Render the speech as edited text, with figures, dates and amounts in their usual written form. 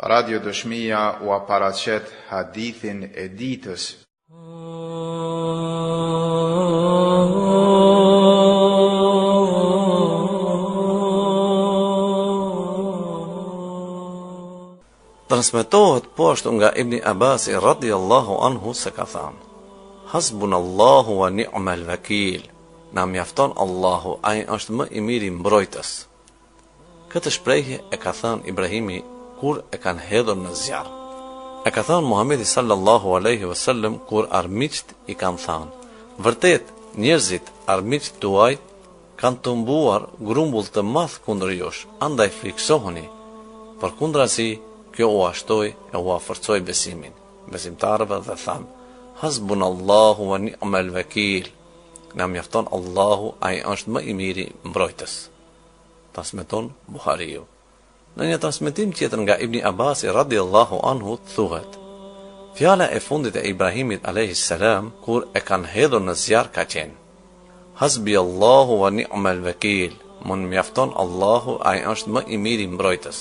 Radio Dëshmia ua paraqet hadithin e ditës. Transmetohet po ashtu nga Ibni Abasi radiallahu anhu se ka thënë: Hasbunallahu wa ni'mal vakil. Na mjafton Allahu, ai është më i miri mbrojtës. Këtë shprehje e ka thënë Ibrahimi kur e kanë hedhur në zjarr. E ka thënë Muhamedi sallallahu alaihi wasallam kur armiqtë i kanë thënë: Vërtet, njerëzit, armiqtë tuaj, kanë tumbuar grumbull të madh kundër jush, andaj frikësohuni. Përkundrazi, kjo ua shtoi e ua forcoi besimin besimtarëve dhe thanë: Hasbunallahu wa ni'mal vakil. Na mjafton Allahu, ai është më i miri mbrojtës. Transmeton Buhariu. Në një transmetim tjetër nga Ibni Abasi radiallahu anhu thuhet: Fjala e fundit e Ibrahimit alayhi salam kur e kanë hedhur në zjarr ka qenë: Hasbi Allahu wa ni'mal vakil. Më mjafton Allahu, ai është më i miri mbrojtës.